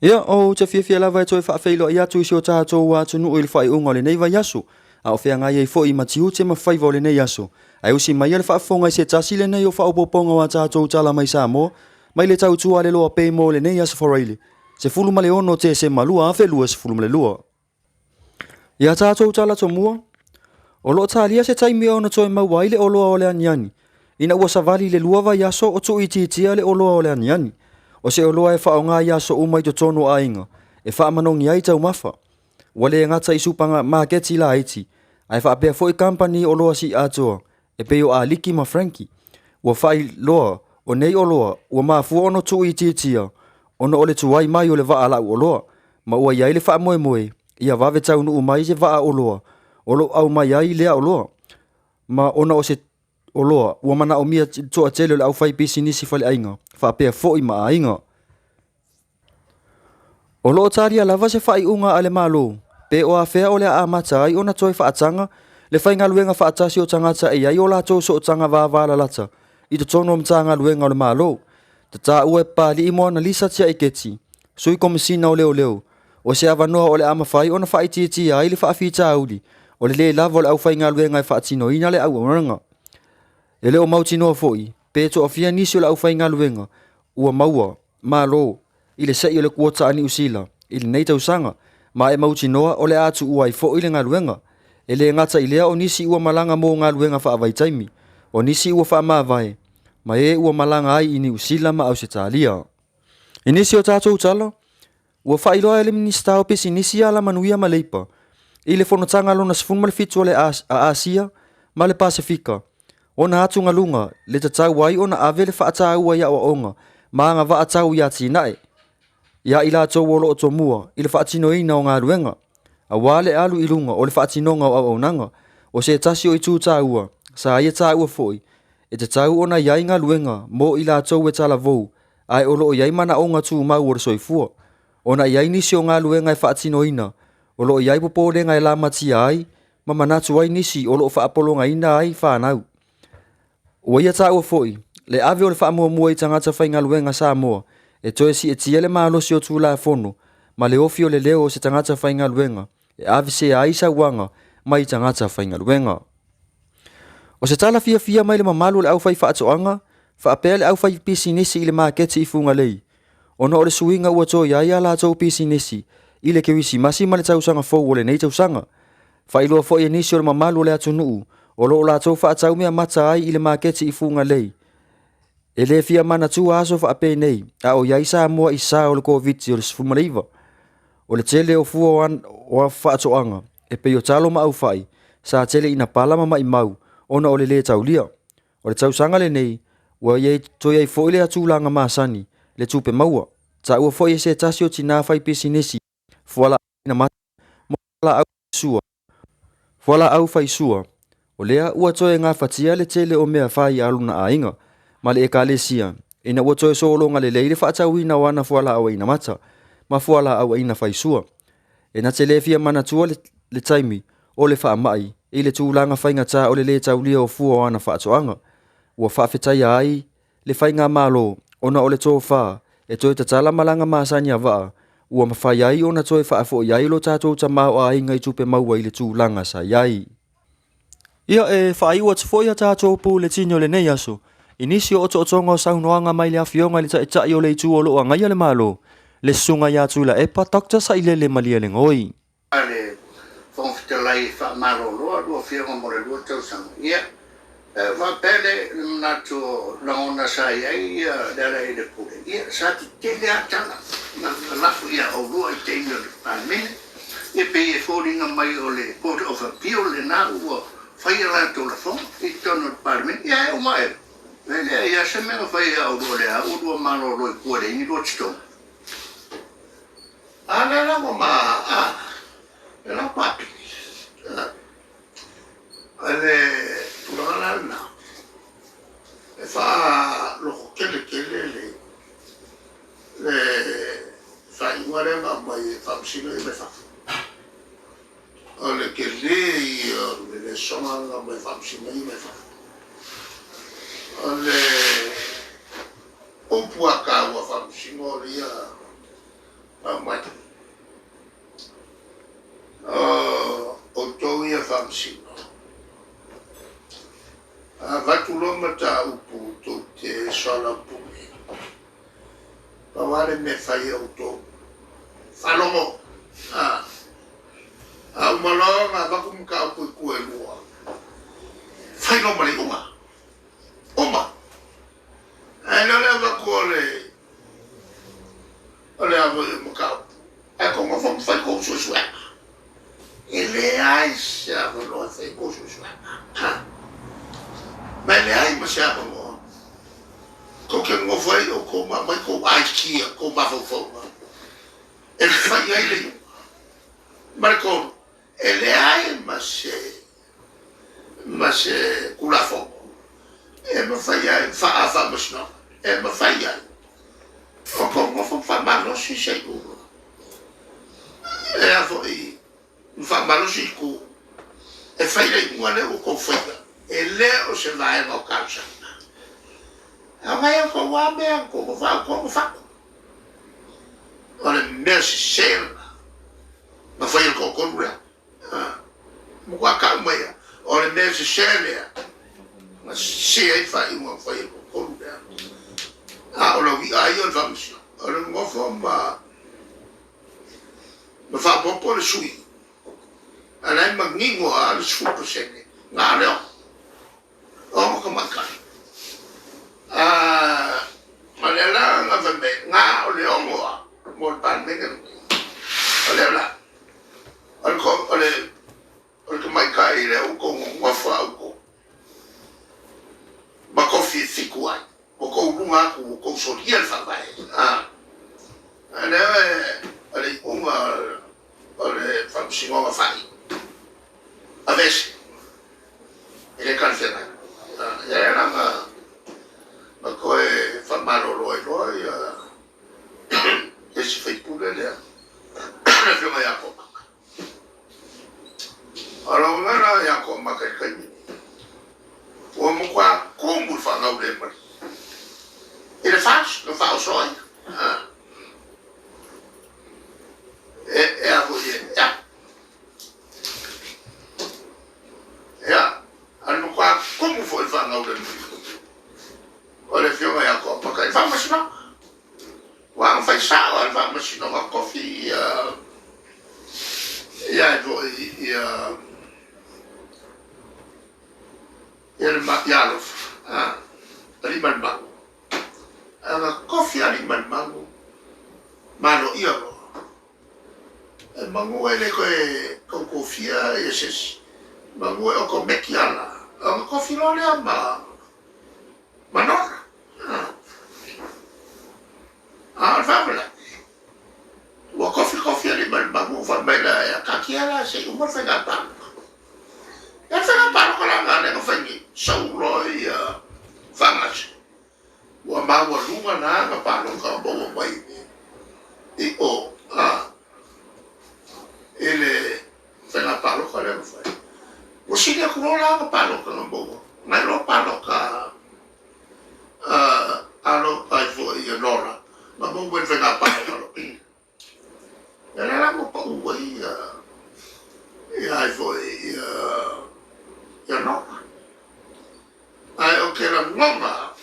Ia, ou te fiafia lava e toe faafeiloai atu i si o tatou atunuu i le faaiuga o lenei vaiaso, a o feagai ai foi ma tiute ma faiva o lenei aso. Ae usi maia le faafofoga i se tasi lenei o faaopoopoga o a tatou tala mai Samoa, mai le tautua a le Loa Pay mo lenei Aso Faraile, 16 Tesema 2022. I a tatou tala tomua, o lo o talia se taimi e ono toe maua ai le oloa o le aniani, ina ua savali i le 2 vaiaso o tuuitiitia le oloa o le aniani. O se oloa e faaaoga i aso uma i totonu o aiga, e faamanogi ai taumafa. Ua le gata i supamaketi laiti, ae faapea foi kamupani oloa siiatoa e pei o Aliki ma Frankie. Ua faailoa o nei oloa ua mafua ona tuuitiitia ona o le tuai mai o le vaa lau oloa, ma ua i ai le faamoemoe ia vave taunuu mai se vaa oloa o lo o aumai ai lea oloa, ma ona o se oloa ua manaomia i le toatele o le aufaipisinisi faleaiga faapea foi ma aiga. O lo o talia lava se faaiuga a le Malo pe o afea o le a amata ai ona toe faataga le faigaluega faatasi o tagata e i ai o latou sootaga vavalalata i totonu o Matagaluega o le Malo. Tataua e Papalii Moanalisa Tiaiketi, Sui Komesina o Leoleo, o se avanoa o le a mafai ona faaitiitia ai le faafitauli o le lē lava o le aufaigaluega e faatinoina le auaunaga. E le o mautinoa foi pe toafia nisi o le aufaigaluega ua maua malo i le se'i o le kuota a Niu Sila i lenei tausaga, ma e mautinoa o le a tuua ai foi le galuega. E le gata i lea o nisi ua malaga mo galuega faavaitaimi, o nisi ua faamavae, ma e ua malaga ai i Niu Sila ma Ausetalia. I nisi o tatou tala, ua faailoa e le Minisita o Pisinisi, Alamanuia ma Leipa i le Fonotaga lona 17 o le a Asia ma le Pasefika ona atugaluga le tatau ai ona ave le faataua i aoaoga ma agavaa tau i atinae ia i latou o lo o tomua i le faatinoina o galuega aua le alu i luga o le faatinoga o auaunaga. O se tasi o itu taua sa ia taua foi, e tatau ona i ai galuega mo i latou e talavou ae o lo o i ai manaoga tumau o le soifua, ona e i ai nisi o galuega e faatinoina o lo o i ai popolega e lamatia ai ma manatu ai nisi o lo o faapologaina ai fanau. Ua ia taua foi le ave o le faamuamua i tagata faigaluega Samoa e toe siitia le malosi o Tulafono ma le ofi o le leo o se tagata faigaluega e avesea ai sauaga mai tagata faigaluega. O se tala fiafia mai le mamalu o le aufaifaatoaga faapea le aufaipisinisi i le maketi i Fugalei, ona o le suiga ua toe i ai a latou pisinisi i le Kerisimasi ma le tausaga fou o lenei tausaga. Faailoa foi e nisi o le mamalu o le atunuu o lo o latou faatau meamata ai i le maketi i Fugalei, e le fia manatua aso faapenei a o i ai Samoa i sa o le Koviti o le 19. O le tele o fua o faatoaga e pei o talo ma aufai sa tele ina pala ma maimau ona o le lē taulia. O le tausaga lenei ua toe i ai foi lea tulaga masani le tupe maua. Taua foi e se tasi o tinā faipisinisi fualaau mata ma fualaau faisua, o lea ua toe gafatia le tele o mea fai a lona aiga ma le ekalesia ina ua toe sologa lelei le faatauina o ana fualaau aina mata ma fualaau aina faisua. E na te le fia manatua le taimi o le faamai i le tulaga faigata o le lē taulia o fua o ana faatoaga. Ua faafetaia ai le faigamalo ona o le tofa e toe tatala malaga masani a vaa ua mafai ai ona toe faafoi ai lo tatou tamaoaiga i tupe maua i le tulaga sa i ai. Ia, e faaiu atu foi a tatou puletini o lenei aso i nisi o otootoga o saunoaga mai le Afioga i le Taitai o le Itu o lo o agaia le Malo, le Susuga ia Tuilaepa Doctor Sailele Malielegaoi. A le Fofoga Fetalai e faamalolo a lua afioga mo le 2 tausaga. Ia, e faapea le manatu o lagona sa i ai Lealailepule, ia, sa tetele lava tala na lafo ia oulua i taimi o le Palemene. Ia, pei e foliga mai o le Court of Appeal lena ua fai a latou lafoga i totonu o le Palemene. Ia, e uma ea, e leai lava se mea na fai ia oulua o lea ua lua malolo i tua e leai ni lua totogi. A lea la ua ma a, lea la ua papi. O le tulaga la lena, e faalototele tele le faaiuga lea na aumai e Faamasino ia mai fafo. O le tele ia o le lesona na aumai e Faamasino ia mai fafo. O le upu a taua a Faamasino ia. Avatu loa mataupu tou te soalaupule, pau lava le mea e fai e outou, faalogo. A, a uma loa ona avatu mataupu i tua e lua, fai loa ma le iuga. Uma. Ae le o le avatu o le o le a foi o mataupu, ae tou nofo ma fai tou suesuega. E leai se avanoa e fai ai tou suesuega. Ma e leai ma se avanoa tou te nonofo ai outou ma aumai tou aikia, tou mafaufauga e fai ai le iuga. Ma le tolu, e leai ma se ma se Tulafono e mafai ai faa-Faamasinoga e mafai ai o tou nofo ma faamalosi se iuga e a foi ma faamalosi itu e fai le iuga lea ua tou faia e le o se vaega o talosaga. Aumai outou a mea na tou nofo a outou na fatu. O le mea sese lena na fai e le toatolu lea. Matua tau mai lava, o le mea sese lea na sese ai le faaiuga na fai e le toatolu lea. A o lau i'a ia o le faamasinoga, o le nonofo ma ma faaopoopo le sui, a o la e manino lava le 10% na o le 6 tamaitai. O lea la na fai mai, na o le 6 lava mo le Palemene lenei. O lea la, o le tamaitai lea ua outou nonofo lava outou ma tofi e fitu ai, ua outou luga atu ua outou solia le faavae. A lea o le iuga o le faamasinoga fai, aveese, e le talafeagai. Ia lea la na toe faamalolo ai loa ia le isi sui usufono lea, le Afioga ia Toomata. O lau agaga ia Toomata i le taimi lenei, ua matua tumu i le faagaulemalie i le FAST na faaoso ai. E a foi e, ia. Ia, a le matua tumu foi i le faagaulemalie o le Afioga ia Toomata i le Faamasinoga. Ua na fai sao lava le Faamasinoga tofi ia ia foi ia ia le ia Alofa a Aliimalemanu. A na tofi a Aliimalemanu ma aloaia loa. E manu e le toe tau tofia ia se isi, manu e otomeki lava la, ona tofi loa lea ma Nora. A o le faalavelave, ua tofi tofi Aliimalemanu fai mai la, ia taatia la se i uma le faiga palota. Ia le faiga palota la lena lea na fai nei, sau loa ia Fagase, ua maualuga la na palota maua mai i o i le faiga palota lea na fai. Ua sili atu loa la na palota na maua, nai lo palota alo ai foi ia Nora na maua mai le faiga palota loa. Ia lea la ua pau ai ia ia ai foi ia ia Nora. Ae o ke lagona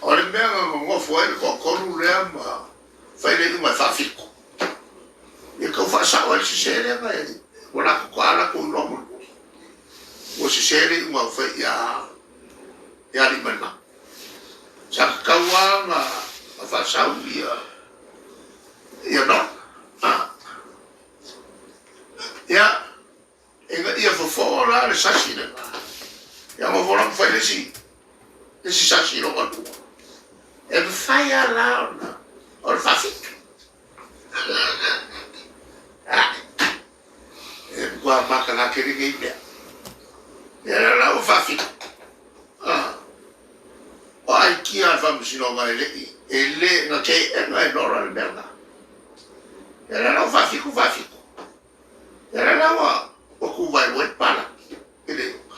O le mea na nonofo ai le toatolu lea ma fai le iuga e faafitu, ia tau faasao ai le sese lea na ua latou toa latou iloa mulimuli, ua sese le iuga ua fai ia ia Aliimalemanu. Sa tatau lava ona faasau ia ia Nona. Ia, ina ia fofo la le sasi lena, ia nofo la ma fai le isi le isi sasi lona lua. E mafai lava la ona o le faafitu. E matua mataga tele nei mea. Ia lea la ua faafitu. O aikia a le Faamasinoga e le i, e le na teena e Nora le mea lena. Ia lea la ua faafitu faafitu. Ia lea la ua tuvaelua ai le palagi i le iuga.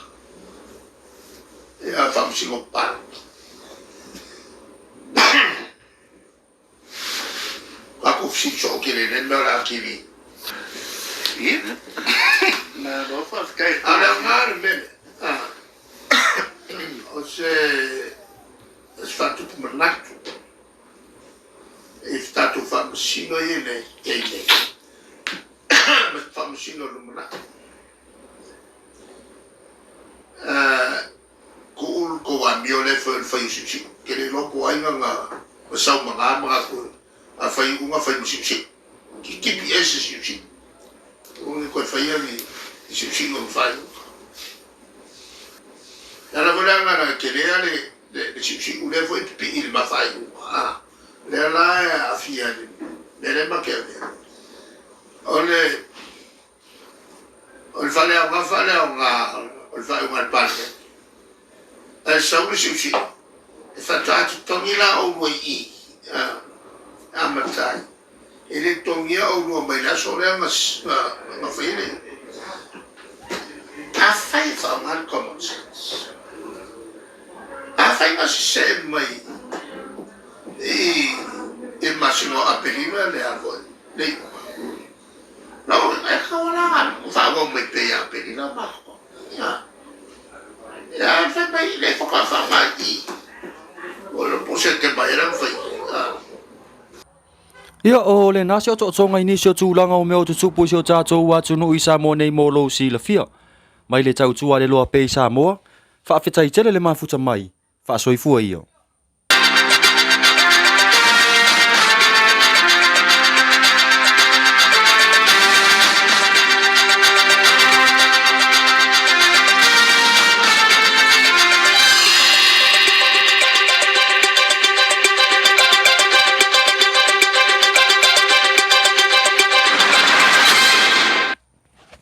Ia faamasino palagi. Tatou fesili soo tele i lea mea o le a kili. Ia. Malo faafetai. A o le aoga o le mea lea. se se faatupu manatu i tatou faamasino ia i le taimi nei ma se faamasino i le lumanai. Tuu le tou amio lea e fai o le fai o siusiu. Ou te le iloa po o ai na na sau ma na manatu a fai iuga fai ma siusiu. Tipi ese siusiu. Aua ne i toe faia ni siusiu o ni faaiuga. O le ala foi lea na tele lava le siusiu lea foi e pipii i le ma faaiuga. A, lea la e aafia i le mea lea ma te avea. O le O le faaleaoga faaleaoga o le faaiuga a le Palemene. Ae sau le siusiu, e faatoa totogi la oulua i i, e amata ai. E le totogia oulua mai le aso lea na fai ai le iuga. Afai e faaaoga le common sense, afai na sesee mai i le masina o Aperila le a foi le iuga, E tatau lava la ona faaauau mai pea ia Aperila ma Ia, ae fai mai lea faatoa faaaoga i i. Ua iloa po o Setema ea lana fai. Ia, o lena se otootoga i nisi o tulaga o mea o tutupu i si o tatou atunuu i Samoa nei mo lou silafia. Mai le tautua a le loa pea i Samoa, faafetai tele le mafuta mai, faasoifua ia.